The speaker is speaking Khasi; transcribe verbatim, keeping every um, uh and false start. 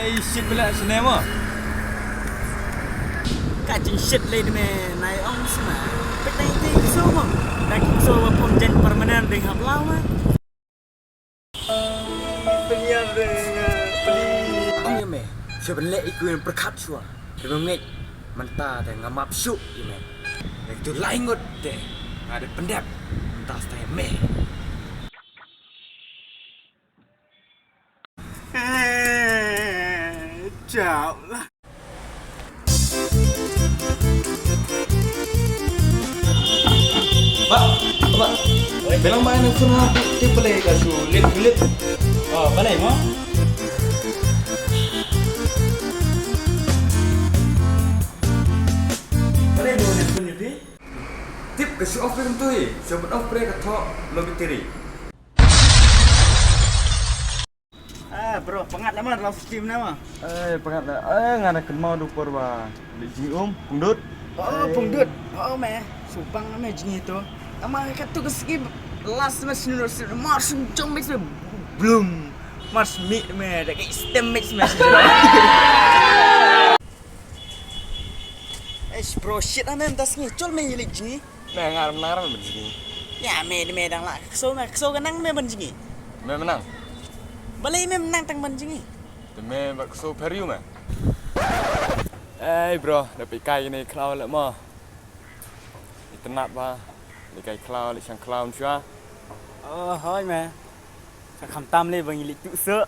Ei, shit, bela sene mo. Ka jingshit lei de me, nai ong sma. Petai te kso mo. Da ki kso wa pom jen permanent ding hap lawa. Peniar de, peli. Ong ya me, sha ban leh iku yang perkat shwa. Demi ngek, menta de ngamap shuk ya me. Yang tu lai ngut de, ngade pendep, menta stai me. Chao lah. Ba, ba. Belang ba nang suna ti pele ka su lit lit. Oh, pele mo. Pele mo ne pun ti. Tip ka su off kum tu hi. Su off pre ka tho lo bitiri. Ah, bro, pangat lama dalam stream nama. Eh, pangat la. Eh, ngana kenmau du por ba. Li jing um, pungdut. Oh, pungdut. Oh, me. Subang me jing itu. Ama ka tu ke segi last match ni, mars jong match me. Bloom. Mars mi me da ke stem match me. Eh, bro, shit, ame tas ni. Chol me li jing. Me ngar menang ram ban jngi. Ya me de me dang la kso me kso ka nang me ban jngi. Me menang. Balei me menang tang ban jngi. Te me ba kso periu me. Ei bro, da pi kai ni khlaw le mo. Itanat ba. Li kai khlaw li sang khlaw chua. Oh hoi me. Sa kham tam le bang li tu se.